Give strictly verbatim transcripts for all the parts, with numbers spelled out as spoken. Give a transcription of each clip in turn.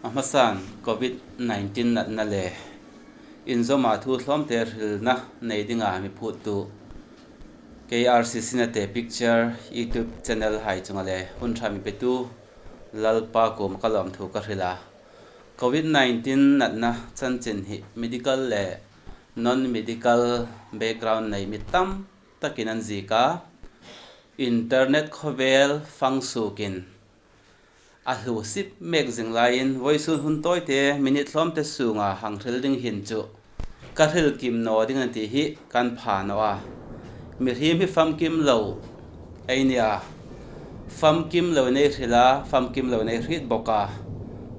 A hmasan Covid nineteen natna le inzawma thu tlawmte hrilna nei dinga mi phuttu K R C C Nate Picture YouTube channel hai chunga le hun ṭha mi petu Lalpa kuoma ka lawmthu ka hril a. Covid nineteen natna chanchin hi medical le non-medical background nei mi tam takin an ziek a. Internet khawvel fang suokin a hlu sip mek zing laiin vawisun hun tawite minute tlawmte sunga hang hril ding hin chu ka hril kim naw ding a ni ti hi kan pha naw a. Mihriem hi famkim lo ei ni a, famkim lo ei hril a, famkim lo ei hriet bawk a.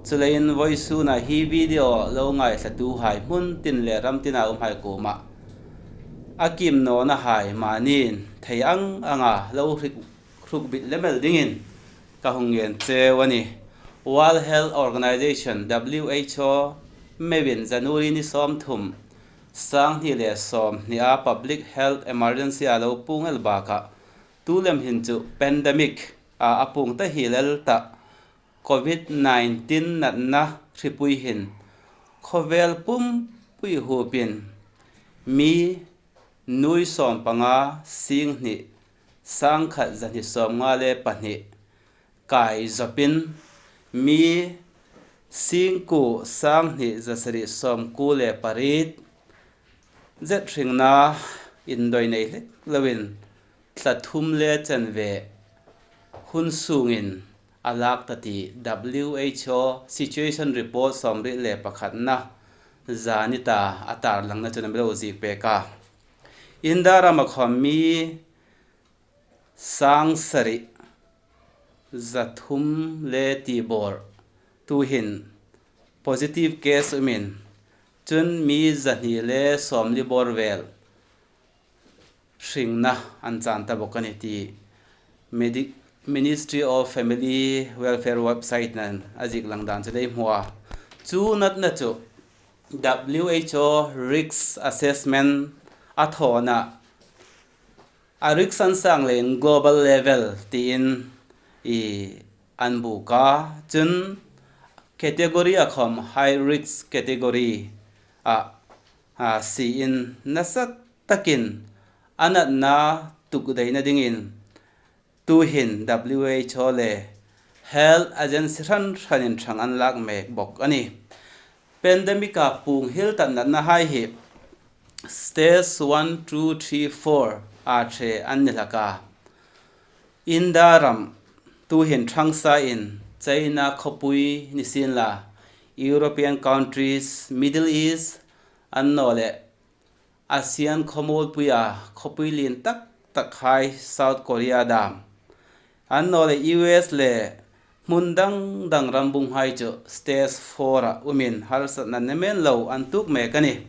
Chuleiin vawisuna hi video lo ngaithlatuhai hmun tin le ram tina umhai kuoma a kim nawna hai manin thei ang anga lo hrik hruk bit lem el dingin ka hung ngen cheu a nih. World Health Organization, W H O, meuin January ni sawmthum, sanghni le sawmhnia public health emergency a lo puong el bakah tu lem hin chu pandemic a, a puong ta hiel el ta Covid nineteen natna hripui hin khawvel pumpui hupin mi nui sawmpanga singhni sangkhat zahni sawmnga le pahni kai zawpin mi singkuo sanghni zasari sawmkuo le pariet zet hringna indoi nei hlek loin thlathum le chanve hun sungin a lak ta ti W H O Situation Report sawmriet le pakhatna zani ta a tarlangna chun a mi lo ziek pek a. India rama khawm mi sangsari zathum le tibawr tuhin positive case umin, chun mi zahni le sawmli bawr vel hringna an chan ta bawk a nih ti Medi- Ministry of Family Welfare website-in a ziek lang dan chu lei hmu a. Chu natna chu W H O risk assessment a thawna a risk an sang leiin global level tiin i an buk a, chun category a khawm high risk category a, a siin nasa takin a natna tukdaina dingin tuhin W H O le health agency hran hranin ṭhang an lak mek bawk a nih. Pandemic a puong hiel ta natna hai hi stage one, two, three, four a ṭhe an ni hlak a. India ram tuhin ṭhang sain China khawpui ni sien la, European countries, Middle East, annawleh ASEAN khawmuolpui a khawpui lien tak tak hai South Korea dam, annawleh U S le hmun dang dang rambung hai chu stage four a umin harsatna nem el lo an tuok mek a nih.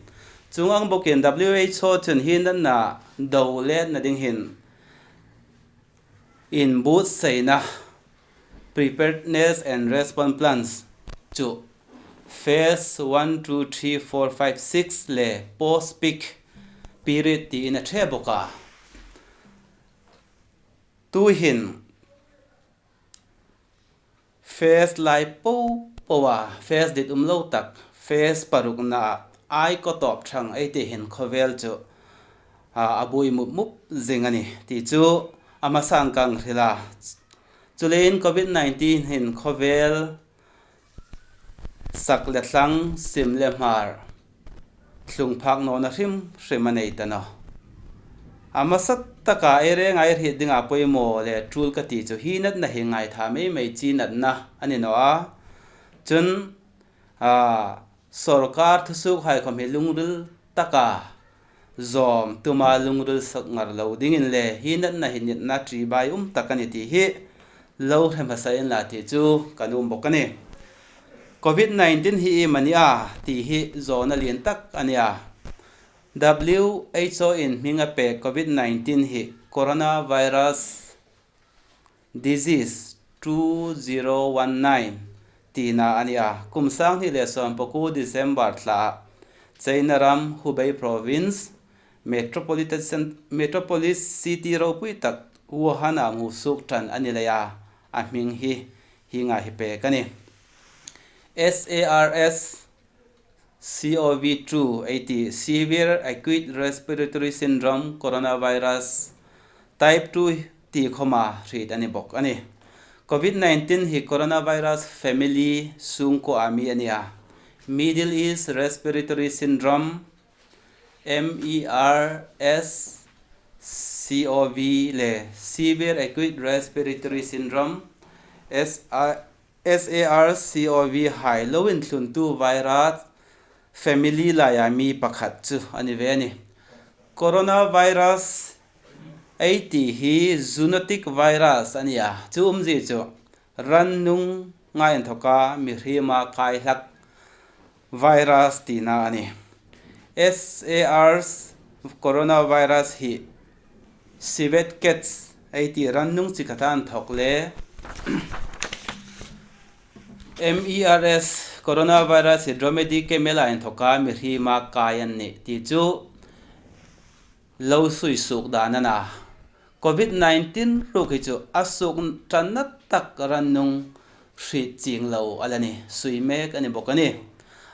Chuong ang bawkin W H O chun hi natna do letna ding hin inbuotsaina, preparedness and response plans, chu phase one, two, three, four, five, six le post peak period tiin a ṭhe bawk a. Tuhin phase lai po po a, phase dit um lo tak, phase parukna ai kawtawp ṭhang ei ti hin khawvel chu a, a buoi mup mup zing a nih ti chu a hmasan ka hang hril a. Chuleiin Covid nineteen hin khawvel sak le thlang, sim le hmar thlung phak nawna hrim hrim a nei ta nawh. A hmasa taka ei renga ei hriet dinga poimaw le tul ka ti chu hi natna hi ngaitha mei mei chi natna a ni naw a. Chun, a, sawrkar thusuokhai khawm hi lungril taka zawm tuma lungril sak ngar lo dingin le hi natna hi natna ṭi bai um tak a nih ti hi lo hre hmasa inla ti chu ka nuom bawk a nih. Covid nineteen hi iem a ni a ti hi zawna lien tak a ni a. W H O in hming a pek Covid nineteen hi coronavirus disease two zero one nine tina a ni a. Kum sang hni le sawm pakuo December thla China ram Hubei province metropolitan, metropolis city ropui tak Wuhan a hmu suok ṭan a ni leia a hming hi hienga hi pek a nih. SARS-CoV two ei ti, Severe Acute Respiratory Syndrome Coronavirus Type two ti khoma hriet a ni bawk a nih. COVID nineteen hi coronavirus family sungkuoa mi a nih a. Middle East Respiratory Syndrome, MERS-CoV le Severe Acute Respiratory Syndrome, SARS-CoV hai lo inthluntu virus family laia mi pakhat chu a ni ve a nih. Coronavirus ei ti hi zoonotic virus a nih a, chu umzie chu rannunga inthoka mihriema kai hlak virus tina a nih. SARS coronavirus hi civet cats ei ti rannung chi khata inthok le MERS coronavirus hi dromedary camel-a inthoka mihriema kai an nih ti chu lo sui suok dan a na. COVID nineteen ruok hi chu a suok ṭanna tak rannung hriet chieng lo a la nih, sui mek a ni bawk a nih.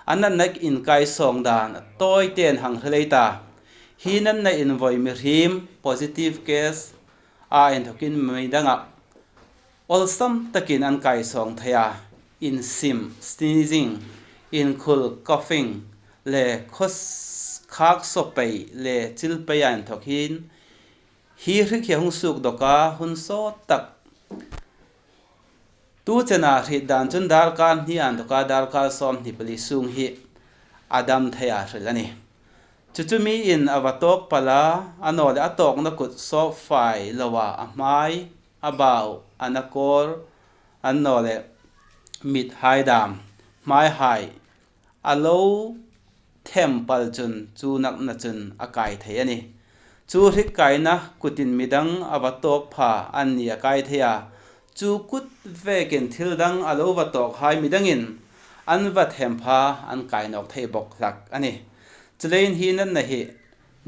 A natna inkaisawng dan tawi tein hang hril ei ta. Hi natna invoi mihriem positive case-a inthokin midanga awlsam takin an kaisawng thei a, insim, sneezing, inkhul, coughing le khaw s-, khak saw pei le chil pei-a inthok hin hi hrik hi a hung suok dawk a, hun sawt tak. Tu chena hriet dan chun darkar hni inthoka darkar sawmhni pali sung hi a dam thei a hril a nih. Chu chu miin a va tawk pal a, annawleh a tawkna kut sawp fai loa a hmai, a bau, a nakawr, annawleh mithai dam, hmaihai a lo them pal chun chu natna chun a kai thei a nih. Chu hrik kaina kutin midang a va tawk pha anni a kai thei a, chu kut vekin thil dang a lo va tawkhai midangin an va them pha an kai nawk thei bawk hlak a nih. Chuleiin hi natna hi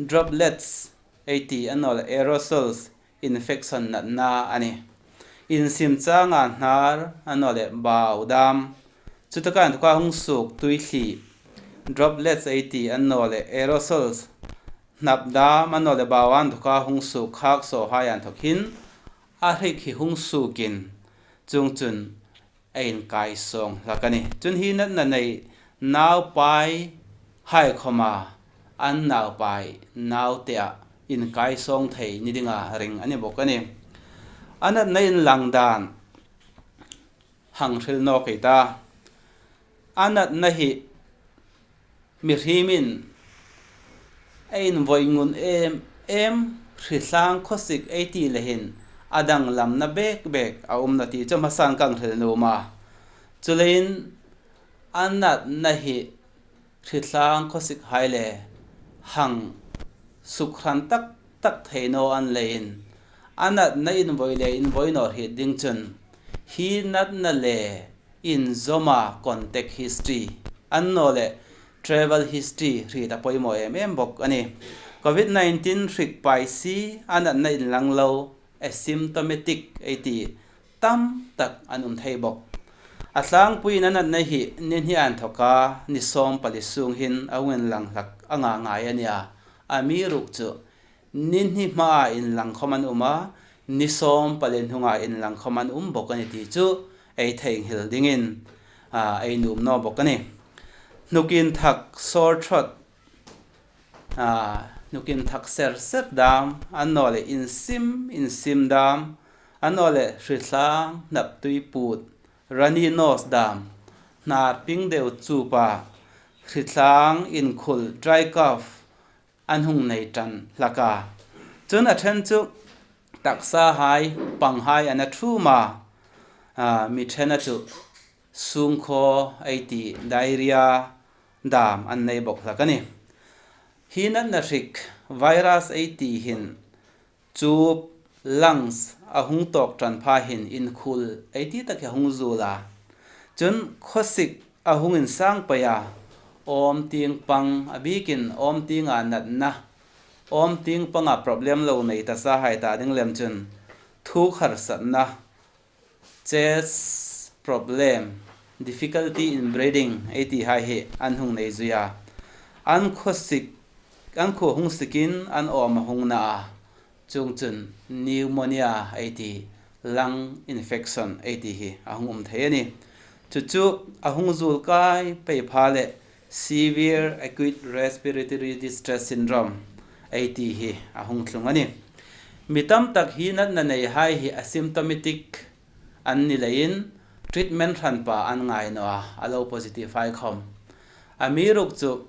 droplets ei ti annawleh aerosols infection natna a nih. Insim changa hnar annawleh bau dam, chutaka inthoka hung suok tuithli, droplets ei ti annawleh aerosols hnap dam annawleh bau inthoka hung suok khak sawhai inthok hin a hrik hi hung suokin chuong chun a inkaisawng hlak a nih. Chun hi natna nei naupaihai khoma an naupai naute a inkaisawng thei ni dinga ring a ni bawk a nih. A natna inlang dan hang hril nawk ei ta. A natna hi mihriemin a invoi ngun em em, hritlang khawsik ei ti le hin a danglamna bek bek a um naw ti chu hmasan kan hril nuom a. Chuleiin a natna hi hritlang khawsikhai le hang sukhran tak tak thei naw a ni leiin a natna invoi le invoi naw hriet ding chun hi natna le inzawma contact history annawleh travel history hriet a poimaw em em bawk a nih. COVID nineteen hrik paisi a natna inlang lo asymptomatic ei ti tam tak an um thei bawk. A tlangpuiin a natna hi ni hni inthoka ni sawm pali sung hin a hung inlang hlak anga ngai a nih a. Amiruokchu ni hni hmaa inlang khom an um a, ni sawm pali hnunga inlang khom an um bawk a nih ti chu ei theinghil dingin, a, ei nuom naw bawk a nih. Hnuk inthak sore throat, a, hnuk inthak ser ser dam, annawleh insim insim dam, annawleh hritlang hnap tui put, runny nose dam, hnar ping deu chupa, hritlang inkhul, dry cough, an hung nei ṭan hlak a. Chun a ṭhen chu taksahai, panghai an a thum a, a, mi ṭhena chu sungkhaw ei ti diarrhea dam an nei bawk hlak a nih. Hi natna hrik virus ei ti hin chup, lungs a hung tawk ṭan pha hin inkhul ei ti tak hi a hung zuol a. Chun khawsik a hung insang pei a, awm tieng pang a bikin awm tienga natna, awm tieng panga problem lo nei tasahai ta ding lem chun thuk harsatna, chest problem, difficulty in breathing ei ti hai hi an hung nei zui a. An khuo sik, an khuo hung sikin an awm a hung na a. Chuongchun pneumonia ei ti, lung infection ei ti hi a hung um thei a nih. Chu chu a hung zuol kai pei pha leh severe acute respiratory distress syndrome ei ti hi a hung tlung a nih. Mi tam tak hi natna nei hai hi asymptomatic an ni leiin treatment hran pa an ngai naw a, a lo positive hai khawm. Amiruokchu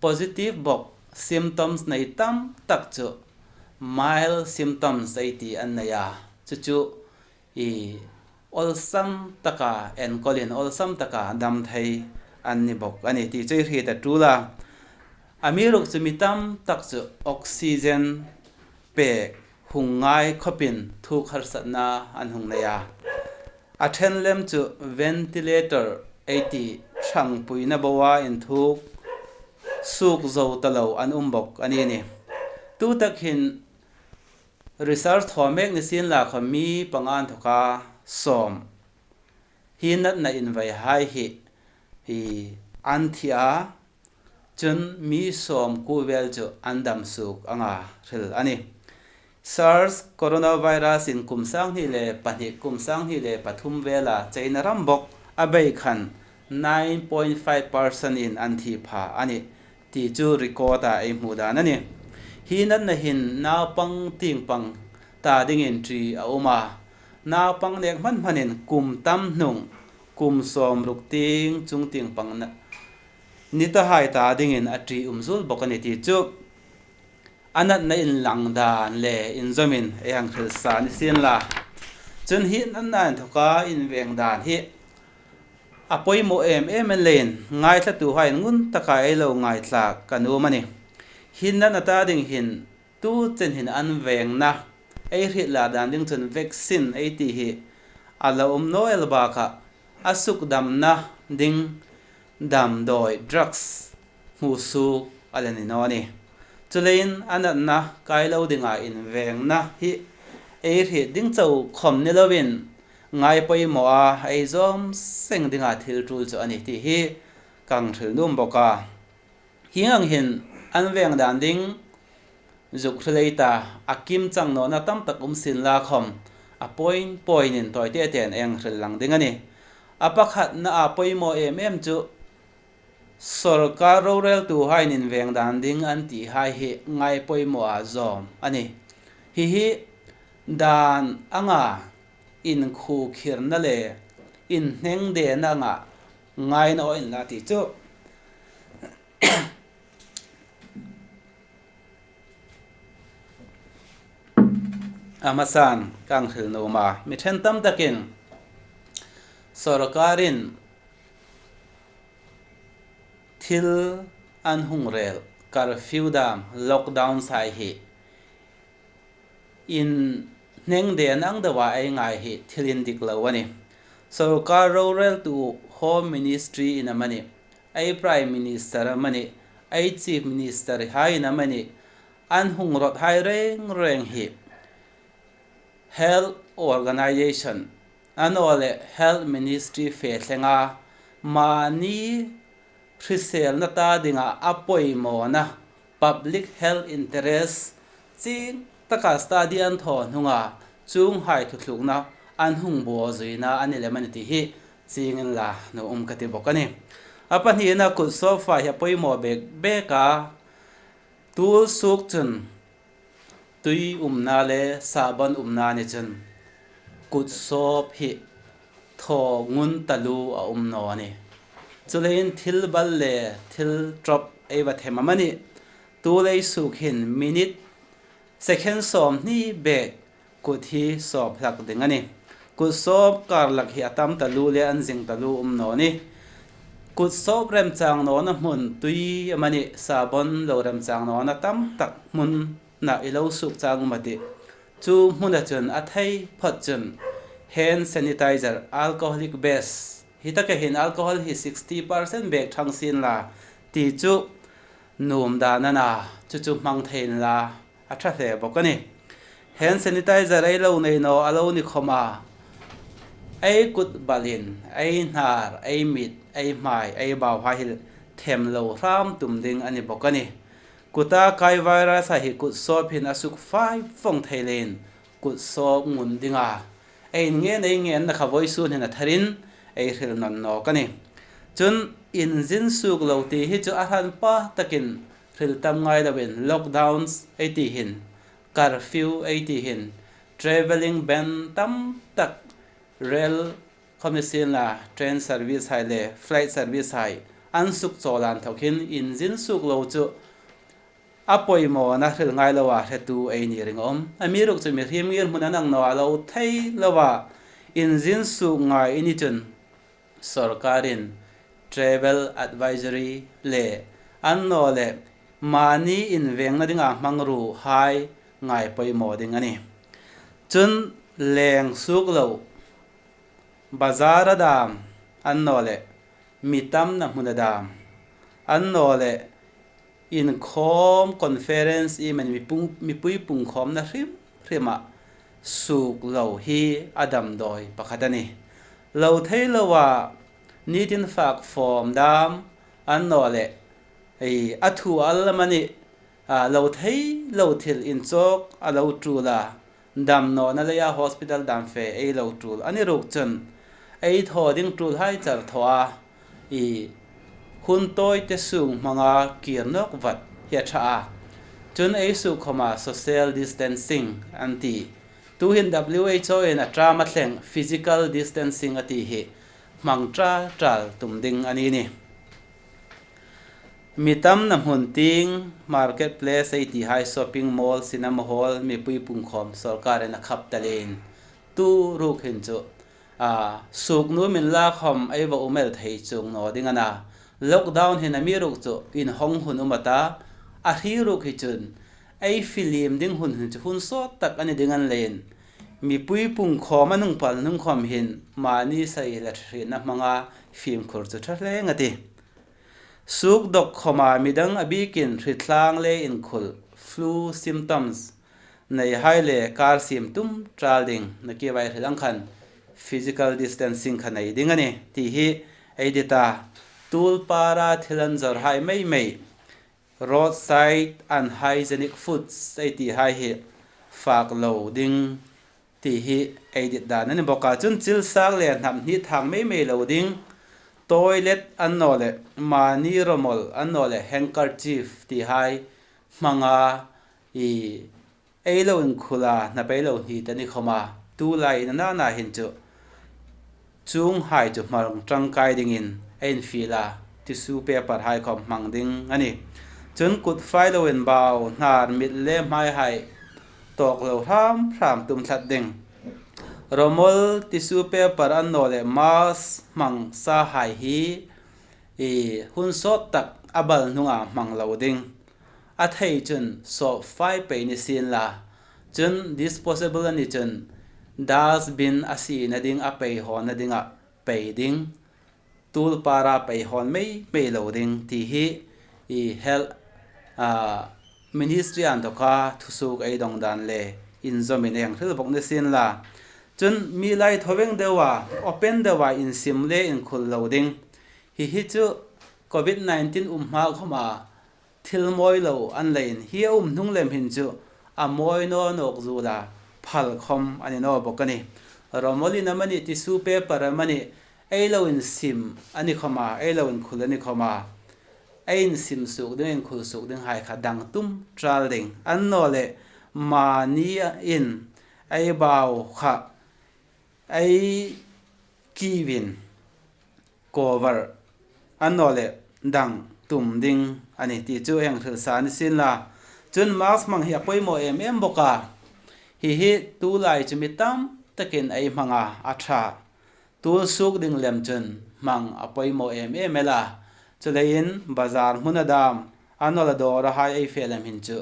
positive bawk symptoms nei tam tak chu mild symptoms ei ti an nei a. Chu chu i awlsam taka enkawlin awlsam taka dam thei an ni bawk a nih ti chu ei hriet a ṭul a. Amiruokchu mi tam tak chu oxygen pek hung ngai khawpin thuk harsatna an hung nei a. A ṭhen lem chu ventilator ei ti ṭhangpuina boa inthuk suok zo ta lo an um bawk a ni nih. Tu tak hin research thaw mek ni sien la khawm mi panga inthoka sawm hi natna invei hai hi, hi an thi a, chun mi sawmkuo vel chu an dam suok anga hril a nih. SARS coronavirus in kum sanghni le pahni, kum sanghni le pathum vela China ram bawk a bei khan nine point five percent in an thi pha a nih ti chu record-a ei hmu dan a nih. Hi natna hin naupang tieng pang ta dingin ṭi a um a. Naupang nek hman hmanin kum tam hnung, kum sawmruk tieng chung tieng pang na, ni ta hai ta dingin a ṭi um zuol bawk a nih ti chu a natna inlang dan le inzawmin ei hang hril sa ni sien la. Chun hi natna inthoka inveng dan hi a poimaw em em leiin ngaithlatuhaiin ngun taka ei lo ngaithlak ka nuom a nih. Hi natna ta ding hin tu chen hin an vengna ei hriet la dan ding chun vaccine ei ti hi a lo um naw el bakah a sukdamna ding damdawi drugs hmu suok a la ni naw a nih. Chuleiin a natna kai lo dinga invengna hi ei hriet ding chau khawm ni loin ngai poimaw a ei zawm seng dinga thil ṭul chu a nih ti hi ka hang hril nuom bawk a. Hieng ang hin an veng dan ding zuk hril ei ta, a kimchang nawna tam tak um sien la khawm a point point in tawi te ten ei hang hril lang ding a nih. A pakhatna a poimaw em em chu sawrkar roreltuhaiin inveng dan ding an ti hai hi ngai poimaw a zawm a nih. Hi hi dan anga inkhukhirna le inhnengdena anga ngai naw inla ti chu a hmasan ka hang hril nuom a. Mi ṭhen tam takin sawrkarin thil an hung rel, curfew dam, lockdown hai hi inhnengdena ang deua ei ngai hi thil indik lo a nih. Sawrkar roreltu Home Ministry-in amanih, ei Prime Minister amanih, ei Chief Minister-haiin amanih, an hung rawt hai reng reng hi Health Organization a naw leh Health Ministry fe thlenga mani hriselna ta dinga a poimawna public health interest chieng taka study an thaw hnunga chuonghai thutlukna an hung bawzuina a ni lem a nih ti hi chieng inla nuom ka ti bawk a nih. A pahnina kut sawp fai hi a poimaw bek bek a, tul suok chun tui umna le sabon umna ni chun kut sawp hi thaw ngun taluo a um naw a nih. Chuleiin thil bal le thil ṭawp ei va them amanih, tul ei suok hin minute, second sawmhni bek kut hi sawp hlak ding a nih. Kut sawp karlak hi a tam taluo le an zing taluo um naw a nih. Kut sawp remchang nawna hmun tui amanih, sabon lo remchang nawna tam tak hmun na i lo suok chang um a tih. Chu hmuna chun a thei phawt chun hand sanitizer, alcoholic base, hi taka hin alcohol hi sixty percent bek ṭhang sien la ti chu nuom dan a na, chu chu hmang thei inla a ṭha hle bawk a nih. Hand sanitizer ei lo nei naw a lo ni khawma Ei kut balin, ei hnar, ei mit, ei hmai, ei bau hai hi them lo hram tum ding a ni bawk a nih. Kuta kai virus hai hi kut sawp hin a suk fai fawng thei leiin kut sawp ngun ding a. Ei ngen ei ngenna kha vawisun hin a tharin ei hril nawn nawk a nih. Chun inzin suok lo ti hi chu a hranpa takin hril tam ngai loin lockdowns ei ti hin, curfew ei ti hin, travelling ban tam tak, rail khawm ni sien la, train service hai le flight service hai an suk chawl an thawk hin inzin suok lo chu a pawimawna hril ngai lo a hretu ei ni ring a um. Amiruokchu mihriem ngirhmun an ang naw a, lo thei lo a inzin suok ngai i ni chun sawrkarin travel advisory le annawleh mani invengna dinga hmangruo hai ngai pawimaw ding a nih. Chun leng suok lo, bazar a dam annawleh mi tamna hmun a dam annawleh inkhawm conference i man mipung, mipui pungkhawmna hrim hrima suok lo hi a damdawi pakhat a nih. Lo thei lo a nitin fak fawm dam annawleh ei a thu al lam a nih, a, lo thei lo thil inchawk a lo tul a, damnawna leia hospital dam fe ei lo tul a ni ruok chun ei thaw ding tul hai char thaw a, i hun tawi te sung hmanga kir nawk vat hi a ṭha a. Chun ei suok khawma social distancing an ti. Tuhin W H O in a ṭam a thleng physical distancing a ti hi hmang ṭal ṭal tum ding a ni nih. Mi tamna hmun tieng, market place ei ti hai, shopping mall, cinema hall, mipui pungkhawm sawrkarin a khap ta leiin tu ruok hin chu, a, suok nuom inla khawm ei va um el thei chuong naw ding a na. Lockdown hin amiruokchu inhawng hun um a ta, a hri ruok hi chun ei filim ding hun hin chu hun sawt tak a ni ding a ni leiin mipui pungkhawm a nung pal hnung khawm hin mani sawi le hrietna hmanga fimkhur chu ṭha hle a tih. Suok dawk khawma midang a bikin hritlang le inkhul, flu symptoms nei hai le kar siem tum ṭal ding, nakie vai hril ang khan physical distancing kha nei ding a nih ti hi ei dit a. Tuolpara thil an zawr hai mei mei, roadside unhygienic foods ei ti hai hi fak lo ding ti hi ei dit dan a ni bawk a. Chun chil sak le hnam hnit thang mei mei lo ding, toilet annawleh mani rawmawl annawleh handkerchief ti hai hmanga i ei lo inkhul a, hnam ei lo hnit a ni khawma, tu lai in a na na hin chu chuong hai chu hmang ṭangkai dingin ei infiel a, tissue paper hai khawm hmang ding a nih. Chun kut fai loin bau, hnar, mit le hmai hai tawk lo hram hram tum tlat ding. Rawmawl, tissue paper annawleh mask hmang sa hai hi i hun sawt tak a bal hnunga hmang lo ding. A thei chun sawp fai pei ni sien la. Chun disposable a ni chun dustbin a sina ding, a pei hawnna dinga pei ding. Tuolpara pei hawn mei mei lo ding ti hi i health, a, ministry a inthoka thusuok ei dawng dan le inzawmin ei hang hril bawk ni sien la. Chun mi lai thaw veng deu a, open deu a insim le inkhul lo ding. Hi hi chu covid nineteen um hma khawma thil mawi lo a ni leiin hi a um hnung lem hin chu a mawi naw nawk zuol a, phal khawm a ni naw bawk a nih. Rawmawl in amanih, tissue paper amanih, ei lo insim a ni khawma, ei lo inkhul a ni khawma, ei insim suok ding, inkhul suok ding hai kha dang tum ṭal ding. Annawleh mani in ei bau kha ei kiuin cover annawleh dang tum ding a nih ti chu ei hang hril sa ni sien la. Chun mask hmang hi a pawimaw em em bawk a. Hi hi tu lai chu mi tam takin ei hmang a, a ṭha. Tuol suok ding lem chun hmang a pawimaw em em el a. Chuleiin bazar hmun a dam, annawleh dawr a hai ei fe lem hin chu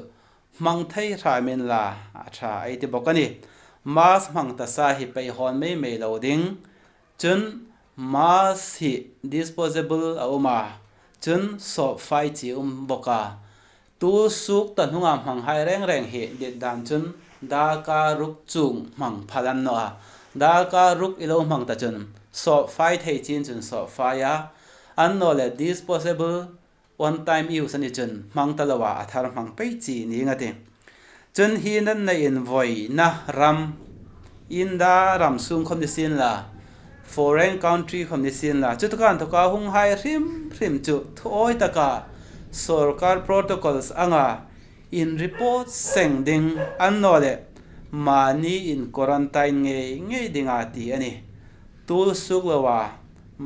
hmang thei hram inla a ṭha ei ti bawk a nih. Mask hmang ta sa hi pei hawn mei mei lo ding. Chun mask hi disposable a um a, chun sawp fai chi um bawk a. Tuol suok ta hnunga hmang hai reng reng hi dit dan chun darkar ruk chuong hmang phal a ni naw a. Darkar ruk i lo hmang ta chun, sawp fai thei chin chun sawp fai a. Annawleh disposable one time use a ni chun hmang ta loa a thar hmang pei chi ning a tih. Chun hi natna in voina ram, India ram sung khom ni sien la, foreign country khom ni sien la, chutaka inthoka hung hai hrim hrim chu thuawi taka sawrkar protocols anga inreport seng ding annawleh mani in quarantine ngei ngei dinga ti a nih. Tul suk loa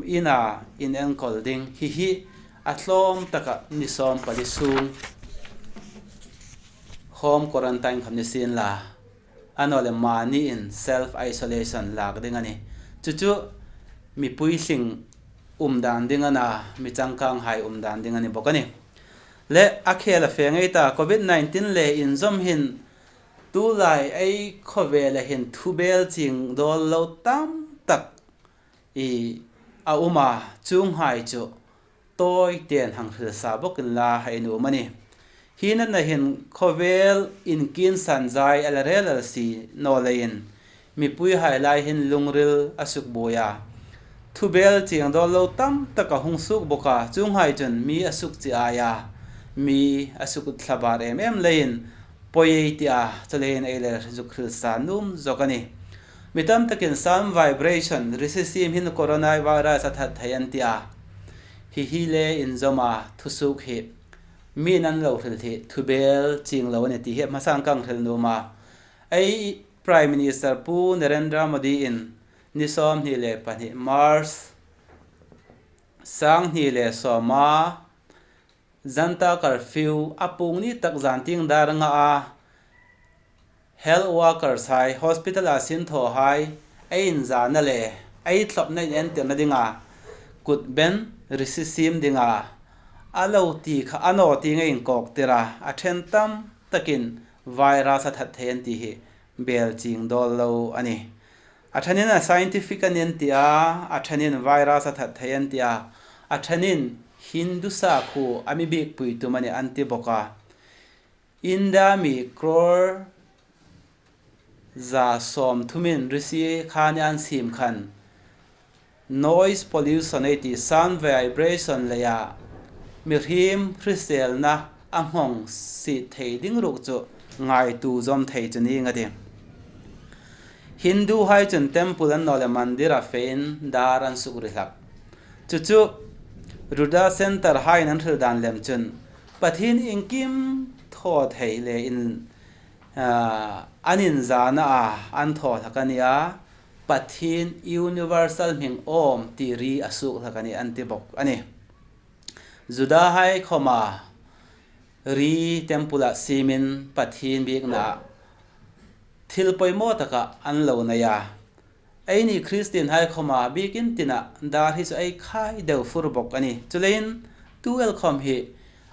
ina inenkawl ding hi hi a tlawm taka ni sawm pali sung home quarantine khom ni sien la, annawleh mani in self isolation lak ding a nih. Chu chu mipui hling um dan ding a na, mi changkanghai um dan ding a ni bawk a nih. Le a khel a fe ngei ta, covid nineteen le inzawm hin tulai ei khawvela hin thubel ching dawl lo tam tak i a um a, chuonghai chu tawi ten hang hril sa bawk inla hei nuom a nih. Hi natna hin khawvel inkin san zai a la rel a la si naw leiin mipuihai lai hin lungril a suk buoi a. Thubel ching dawl lo tam tak a hung suok bawk a, chuonghai chun mi a suk chi ai a, mi a suk thlabar em em leiin pawi ei ti a, chuleiin ei la zuk hril sa nuom zawk a nih. Mi tam takin sound vibration, risi siem hin coronavirus a that thei an ti a. Hi hi le inzawma thusuok hi mi'n an lo hril hi thubel ching lo a nih ti hi hmasan kan hril nuom a. Ei Prime Minister Pu Narendra Modi in ni sawmhni le pahni March sanghni le sawma Janata Curfew a puong ni tak zan tieng dar nga a, health workers hai, hospital a sinthawhai, ei inzana le ei thlawpna inentirna dinga kut ben risi siem dinga a lo ti kha a naw ti ngei inkawk tir a, a ṭhen tam takin virus a that thei an ti hi bel ching dawl lo a nih. A ṭhanin a scientific a ni an ti a, a ṭhanin virus a that thei an ti a, a ṭhanin Hindu sakhuo a mi biekpui tum a nih an ti bawk a. India mi crore za sawmthumin risi kha ni an siem khan noise pollution ei ti, sound vibration leia mihriem hriselna a nghawng sie thei ding ruok chu ngaituo zawm thei chu ning a tih. Hindu hai chun temple annawleh mandir a fein dar an suk ri hlak. Chu chu Ruda Center haiin an hril dan lem chun Pathien iengkim thaw thei le in, ah, an inzana a an thaw hlak a nih a, Pathien universal hming awm ti ri a suok hlak a nih an ti bawk a nih. Juda hai khoma ri temple a siemin Pathien biekna thil poimaw taka an lo nei a. Eini Christian hai khoma biekin tina dar hi chu ei khai deu fur bawk a nih. Chuleiin tu el khom hi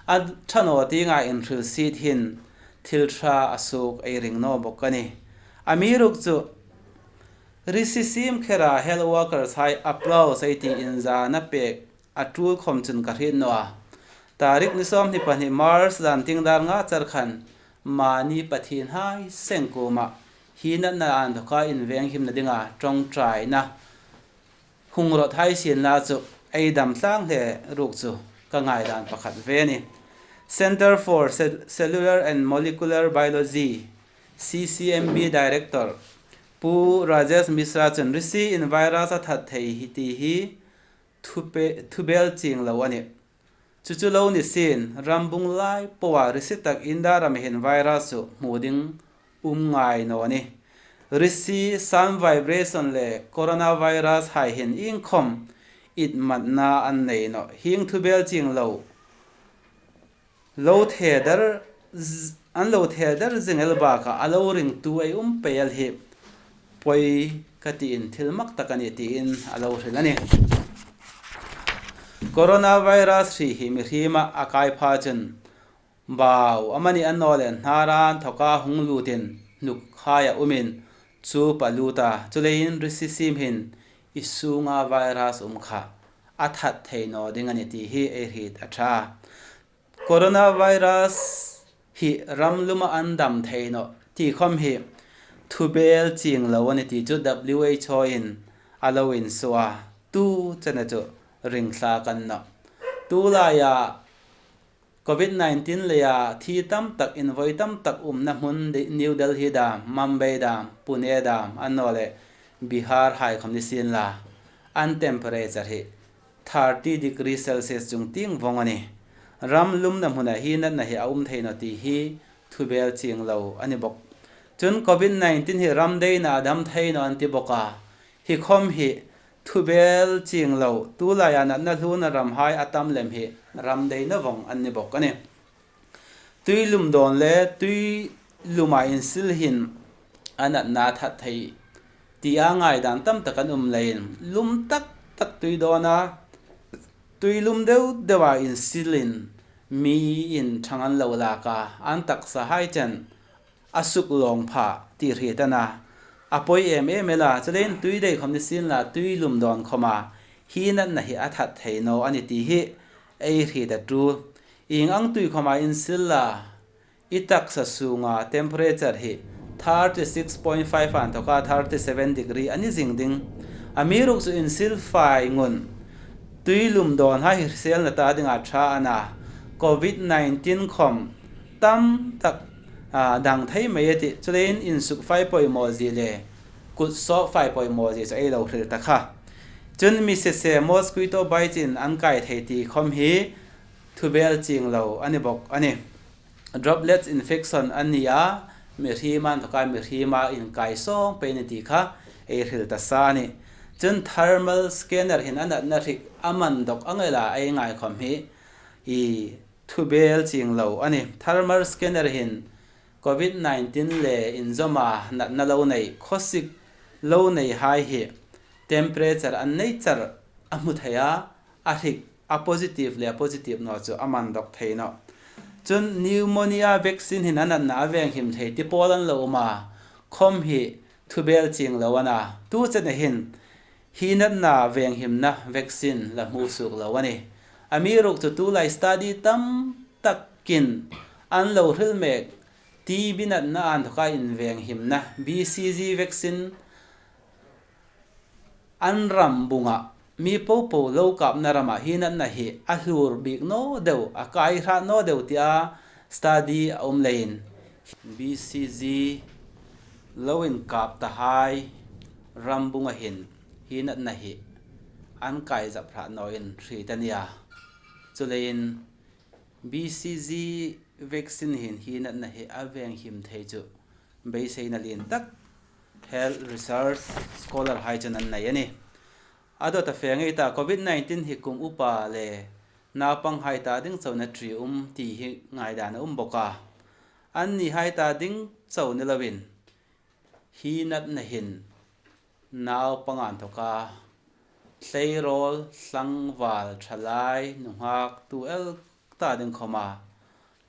a ṭha naw ti ngei inhrilsiet hin thil ṭha a suok ei ring naw bawk a nih. Amiruokchu risi siem khera health workers hai applause ei ti inzana pek a tul khom chun ka hriet naw a. Tarik ni sawmhni pahni March zan tieng dar nga char khan mani Pathien hai seng kuoma hi natna inthoka inveng himna dinga ṭawngṭaina hung rawt hai sien la chu ei dam tlang hle ruok chu ka ngaidan pakhat ve a nih. Center for Cell-, Cellular and Molecular Biology, C C M B Director Pu Rajesh Mishra chun risi in virus a that thei hi ti hi thupe-, thubel ching lo a nih. Chu chu lo ni sien, rambung lai poa risi tak India rama hin virus chu hmu ding um ngai naw nih. Risi, sound vibration le coronavirus hai hin iengkhom inmatna an nei nawh. Hieng thubel ching lo lo the der z-, an lo the der zing el baka a lo ringtu ei um pei el hi pawi ka tiin thil mak tak a nih tiin a lo hril a nih. Coronavirus hri hi mihriema a kai pha chun bau amani annawleh hnar inthoka hung lutin hnuk haia umin chu pa lut a, chuleiin risi siem hin i sunga virus um kha a that thei naw ding a nih ti hi ei hriet a ṭha. Coronavirus hi ram luma an dam thei nawh ti khom hi thubel ching lo a ni ti chu W H O in a lo insuo a. Tu chena chu ringthlak a ni nawh. Tulaia Covid nineteen leia thi tam tak, invoi tam tak umna hmun New Delhi dam, Mumbai dam, Pune dam, annawleh Bihar hai khawm ni sien la, an temperature hi thirty degree Celsius chung tieng vawng a ni. Ram lumna hmuna hi natna hi a um thei naw ti hi thubel ching lo a ni bawk. Chun Covid nineteen hi ram deina a dam thei naw an ti bawk a. Hi khawm hi thubel ching lo, tulaia natna hluna ramhai a tam lem hi ram deina vawng an ni bawk a ni. Tuilum dawn le tuiluma insil hin a natna a that thei tia ngaidan tam tak an um leiin, lum tak tak tui dawna, tuilum deu deua insilin mi in thang an lo lak a, an taksa hai chen a suk lawng pha ti hriet a na. A poi em em el a, chuleiin tui dei khawm ni sien la, tuilum dawn khawma hi natna hi a that thei naw a ni ti hi ei hriet a ṭul. Ieng ang tui khawma insil la, i taksa sunga temperature hi thirty six point five a inthoka thirty seven degree a ni zing ding. Amiruokchu insil fai ngun, tuilum dawn hai hi hriselna ta dinga ṭha a na. Covid nineteen khawm tam tak, a, dang thei mei a tih. Chuleiin insuk fai poimaw zie le kut sawp fai poimaw zie chu ei lo hril ta kha. Chun mi sese mosquito bites in an kai thei ti khawm hi thubel ching lo a ni bawk a ni. Droplets infection an ni a, mihriem a inthoka mihriem a inkai sawng pei a ni ti kha ei hril ta sa a ni. Chun thermal scanner hin a natna hrik a man dawk ang el a ei ngai khawm hi i thubel ching lo a ni. Thermal scanner hin Covid nineteen le inzawma natna lo nei, khawsik lo nei hai hi temperature an nei char a hmu thei a, a hrik a positive le a positive naw chu a man dawk thei nawh. Chun pneumonia vaccine hin a natna a venghim thei ti pawl an lo um a, khawm hi thubel ching lo a na. Tu chena hin hi natna venghimna vaccine la hmu suok lo a ni. Amiruokchu tulai study tam takin an lo hril mek T B natna a inthoka invenghimna B C G vaccine an ram bunga mi popo lo kapna rama hi natna hi a hlur bik naw deu, a kai hrat naw deu tia study a um leiin B C G lo inkap ta hai ram bunga hin hi natna hi an kai zap hrat nawin hriet a nia. Chuleiin B C G vaccine hin hi natna hi a venghim thei chu beiseina lien tak health research scholar hai chun an nei a ni. A dawt a fe ngei ta, Covid nineteen hi kum upa le naupang hai ta ding chona ṭium ti hi ngaidan a um bawk a. Anni hai ta ding chau ni loin hi natna hin naupang a inthoka tleirawl, tlangval, ṭhalai, nunghak, tu el ta ding khawma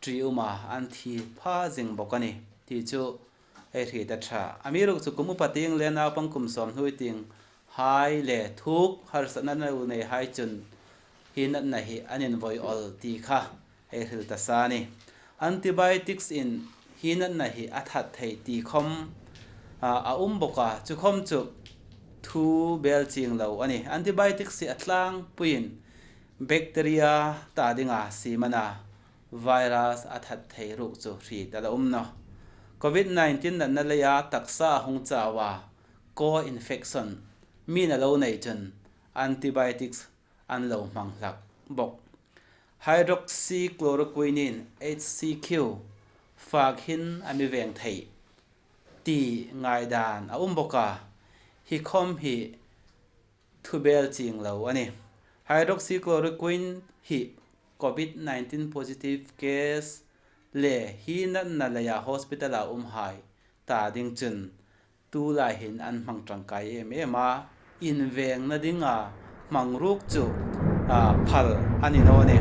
ṭiuma an thi pha zing bawk a ni ti chu ei hriet a ṭha. Amiruokchu kum upa tieng le naupang kum sawmhnuoi tieng hai le thuk harsatna lo nei hai chun hi natna hi an invoi awl ti kha ei hril ta sa a ni. Antibiotics in hi natna hi a that thei ti khawm, a, a um bawk a, chu khawm chu thubel ching lo a ni. Antibiotics hi a tlangpuiin bacteria ta dinga siem a na, virus a that thei ruok chu hriet a la um nawh. Covid nineteen natna leia taksa a hung chau a, co-infection mi na lo nei chun antibiotics an lo hmang hlak bawk. Hydroxychloroquine in H C Q fak hin a mi veng thei ti ngaidan a um bawk a, hi khawm hi thubel ching lo a ni. Hydroxychloroquine hi Covid nineteen positive case le hi natna leia hospital a um hai ta ding chun tulai hin an hmang ṭangkai em em a, invengna dinga hmang ruok chu, a, phal a ni naw a ni.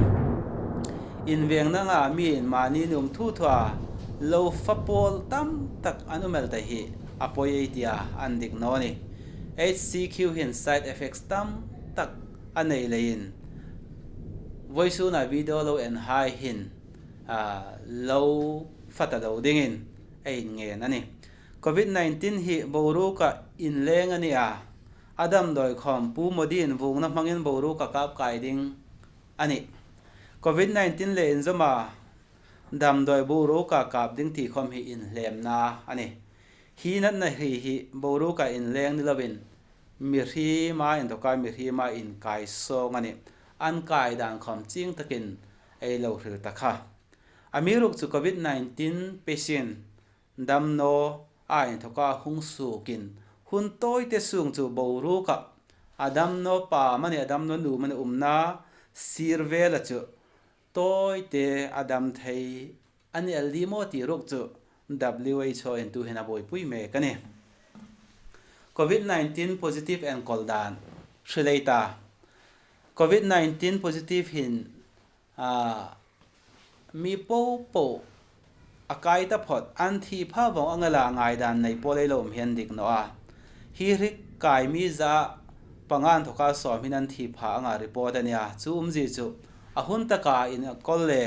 Invengna nga mi in mani nuom thu thua lo fa pawl tam tak an um el ta hi a poi ei tia an dik naw a ni. H C Q hin side effects tam tak a nei leiin vawisuna video lo en hai hin, a, lo fa ta lo dingin ei ngen a ni. COVID nineteen hi boruka inleng a ni a, a damdawi khawm Pu Modi-in vuongna hmangin boruka kap kai ding a nih. COVID nineteen le inzawma damdawi boruka kap ding ti khawm hi inhlemna a nih. Hi natna hri hi boruka inleng ni loin, mihriem a inthoka mihriem a inkai sawng a nih. An kai dan khawm chieng takin ei lo hril ta kha. Amiruokchu COVID nineteen patient damnaw a inthoka hung suokin, hun tawite sung chu boruka a damnaw pa amanih, a damnaw nu amanih umna sir vela chu tawite a dam thei a ni el ding maw ti ruok chu W H O-in tuhin a buoipui mek a nih. COVID nineteen positive enkawl dan hrilei ta. COVID nineteen positive hin, a, mi popo a kai taphot, an thi pha vawng ang ela ngaidan nei pawl ei lo um hi an dik naw a. Hi hri kai mi za panga inthoka sawm hin an thi pha anga report a nih a. Chu umzie chu a hun taka inkawl le,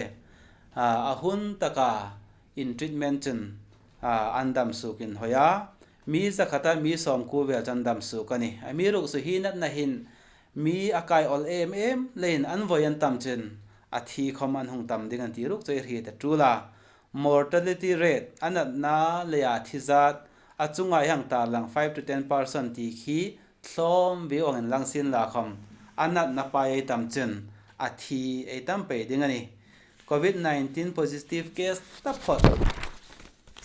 a, a hun taka in treatment chun, a, an dam suokin hawi a. Mi za khata mi sawmkuo vel chu an dam suok a nih. Amiruokchu hi natna hin mi a kai awl em em leiin an vawi an tam chun a thi khawm an hung tam ding a ni ti ruok chu ei hriet a ṭul a. Mortality rate, a natna leia thi zat, a chunga ei hang tarlang five to ten percent ti khi thlawm vieu hang inlang sienla khawm, a natna pa ei tam chun a thi ei tam pei ding a nih. COVID nineteen positive case taphot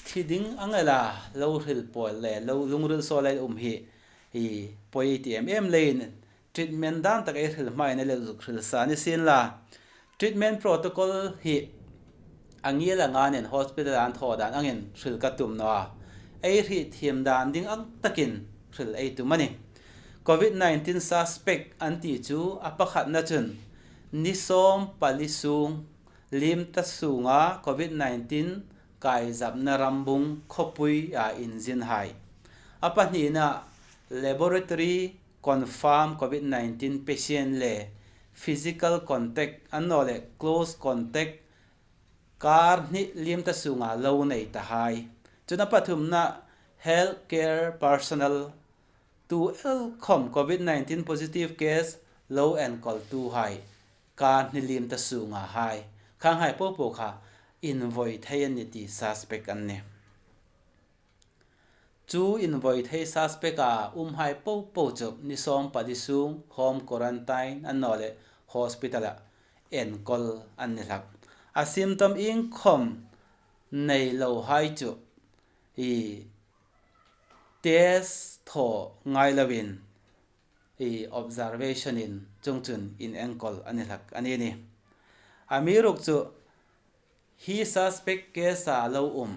thi ding ang ela lo hril pawl le lo lungril sawl ei um hi, hi poi ti em em leiin treatment dan tak ei hril hmain ei lo zuk hril sa ni sienla. Treatment protocol hi a ngiel anga nen hospital an thaw dan angin hril ka tum naw a. Ei hrietthiem dan ding ang takin hril ei tum a nih. COVID nineteen suspect an ti chu a pakhatna chun ni sawm pali sung liem ta sunga COVID nineteen kaizapna rambung khawpuia inzinhai. A pahnina laboratory confirm COVID nineteen patient le physical contact annawleh close contact kar hni liem ta sunga lo nei tahai. Chun a pathumna healthcare personnel tu el khawm COVID nineteen positive case lo enkawltuhai kar hni liem ta sunga hai. Khanghai popo kha invawi thei an ni ti suspect an nih. Chu invawi thei suspect-a umhai popo chu ni sawm pali sung home quarantine annawleh hospital-a enkawl an ni hlak. A symptom iengkhawm nei lohai chu i test thaw ngai loin i observation-in chungchun inenkawl an ni hlak a ni nih. Amiruokchu hi suspect case-a lo um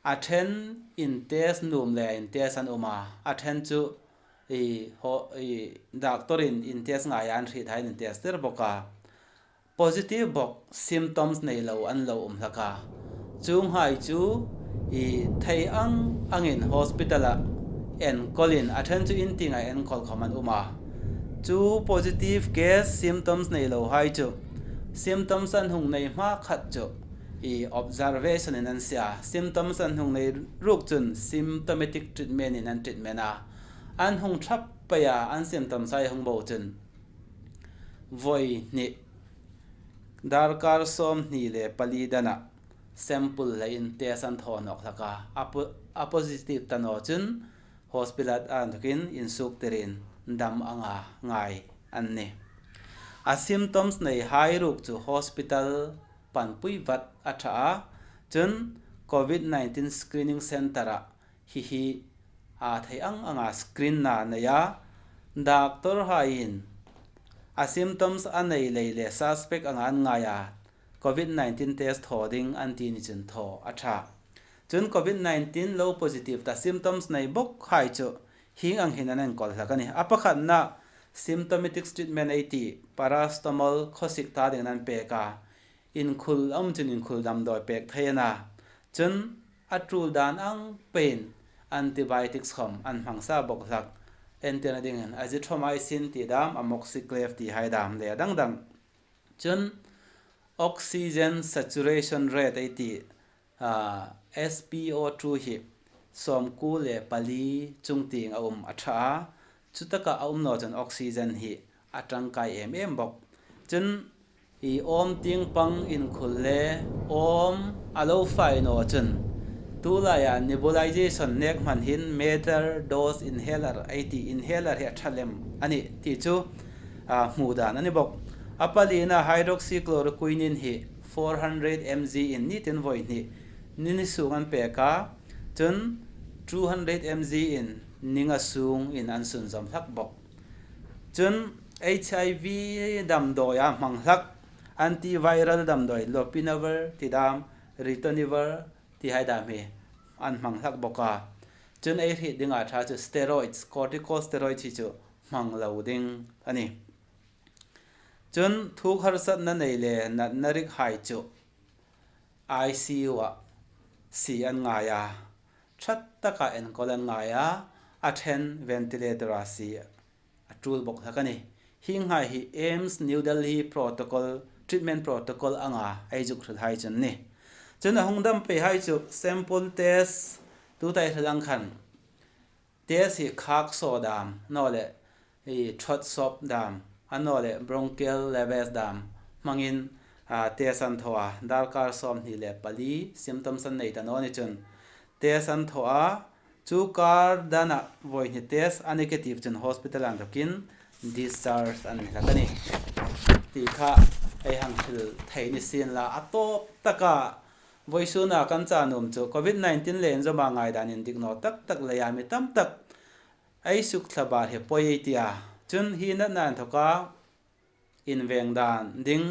a ṭhen in test nuom le in test an um a, a ṭhen chu i ho-, i doctor-in in test ngaia an hriet hai in test tir bawk a. Positive bawk symptoms nei lo an lo um hlak a. Chuonghai chu i thei ang angin hospital-a enkawlin a ṭhen chu in tienga enkawl khawm an um a. Chu positive case symptoms nei lohai chu symptoms an hung nei hma khat chu i observation-in an sie a. Symptoms an hung nei ruok chun symptomatic treatment-in an treatment a. An hung ṭhap pei a, an symptoms-hai hung bo chun vawi hni, darkar sawmhni le pali dana sample leiin test an thaw nawk hlak a. A po-, a positive ta naw chun hospital-a inthokin insuoktirin dam anga ngai an nih. A symptoms neihai ruok chu hospital panpui vat a ṭha a. Chun COVID nineteen screening center-a hi hi a thei ang anga screen-na nei a. Doctor-haiin a symptoms a nei lei le suspect anga an ngai a, COVID nineteen test thaw ding an ti ni chun thaw a ṭha. Chun COVID nineteen lo positive ta symptoms nei bawkhai chu hieng ang hin an enkawl hlak a nih. A pakhatna symptomatic treatment ei ti, paracetamol khawsik ta dingin an pek a. Inkhul a um chun inkhul damdawi pek thei a na. Chun a ṭul dan ang peiin antibiotics khawm an hmang sa bawk hlak. Entirna dingin azithromycin ti dam, amoxiclav ti hai dam le a dang dang. Chun oxygen saturation rate ei ti, a, S P O two hi sawmkuo le pali chungtieng a um a ṭha a, chutaka a um naw chun oxygen hi a ṭangkai em em bawk. Chun i awm tieng pang inkhul le awm a lo fai naw chun, tulaia nebulization nek hman hin meter, dose, inhaler, ei ti inhaler hi a ṭha lem a nih ti chu, a, hmu dan a ni bawk. A palina hydroxychloroquine in hi four hundred M G in nitin voi hni ni ni sung an pek a, chun two hundred M G in ni nga sung in an sunzawm hlak bawk. Chun H I V damdawia hmang hlak, antiviral damdawi, lopinavir ti dam, ritonavir ti hai dam hi an hmang hlak bawk a. Chun ei hriet dinga ṭha chu steroids, corticosteroids hi chu hmang lo ding a nih. Chun thuk harsatna nei le natna rik hai chu I C U-a sie an ngai a, ṭha taka enkawl an ngai a, a ṭhen ventilator-a sie a ṭul bawk hlak a nih. Hieng hai hi AIIMS New Delhi protocol, treatment protocol anga ei zuk hril hai chu a nih. Chun a hung dam pei hai chu sample test, tuta ei hril ang khan test hi khak saw dam, naw le, i, throat swab dam, a naw le bronchial lavage dam hmangin, a, test an thaw a, darkar sawmhni le pali symptoms an nei ta naw ni chun test an thaw a, chu kar dana voi hni test a negative chun hospital an thokin discharge an ni hlak a nih. Ti kha ei hang hril thei ni sien la, a tawp taka vawisuna kan cha nuom chu covid nineteen le inzawma ngaidan indik naw tak tak leia mi tam tak ei suk thlabar hi pawi ei tia. Chun hi natna inthawka inveng dan ding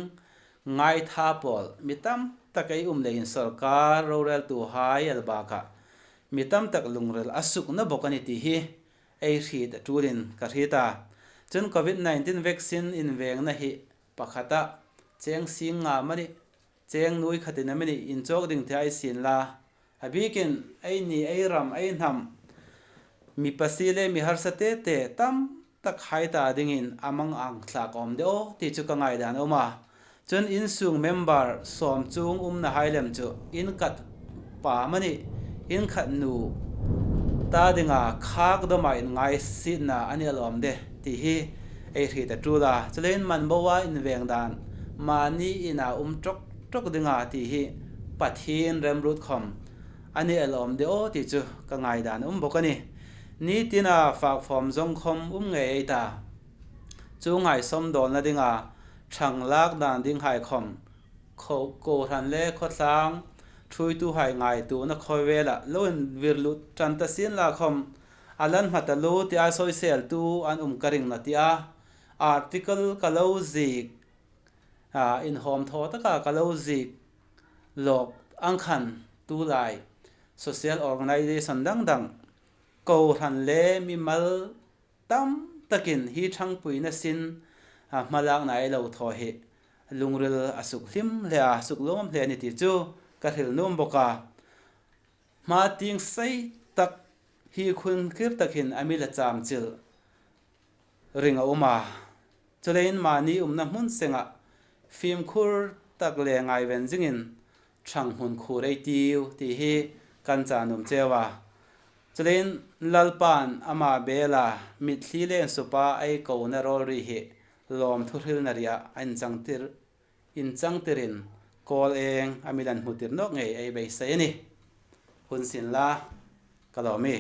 ngaitha pawl mi tam tak ei um leiin sawrkar roreltuhai el bakah mi tam tak lungril a sukna bawk a nih ti hi ei hriet a ṭulin ka hriet a. Chun covid nineteen vaccine invengna hi pakhata cheng sing nga manih, cheng nuoi khatin a manih inchawk ding ti hai sien la, a bikin eini, ei ram, ei hnam, mi pasie le mi harsa te te tam tak hai ta dingin a mang ang thlak awm de aw ti chu ka ngaidan a um a. Chun insung member sawm chung umna hai lem chu inkhat pa manih, inkhat nu ta dinga khak dawma inngaisietna a ni el awm de ti hi ei hriet a ṭul a. Chuleiin man boa inveng dan, mani ina um ṭawk ṭawk dinga ti hi Pathien remruot khawm a ni el awm de aw ti chu ka ngaidan a um bawk a nih. Ni tina fak fawm zawng khawm um ngei ei ta. Chu ngaisawm dawlna dinga ṭhang lak dan ding hai khawm kho-, kohran le khawtlang ṭhuoituhai ngaituona khawvela lo invir lut ṭan ta sien la khawm, a lan hma taluo tia sawiseltu an um ka ring naw tia, article ka lo ziek, a, inhawm thaw taka ka lo ziek lawk ang khan tulai social organization dang dang, kohran le mimal tam takin hi ṭhangpuina sin, a, hmalakna ei lo thaw hi lungril a suk hlim hle a, suk lawm hle a nih ti chu ka hril nuom bawk a. Hma tieng sei tak hi khun kir takin a mi la cham chil ring a um a. Chuleiin mani umna hmun senga fimkhur tak le ngaiven zingin ṭhang hmun khur ei tiu ti hi kan cha nuom cheu a. Chuleiin Lalpan ama bela mitthli le insupa ei kona rawl ri hi lawmthu hrilna ria a inchangtir, inchangtirin kawl eng a mi lan hmutir nawk ngei ei beisei a nih. Hun sien la, ka lawm ie.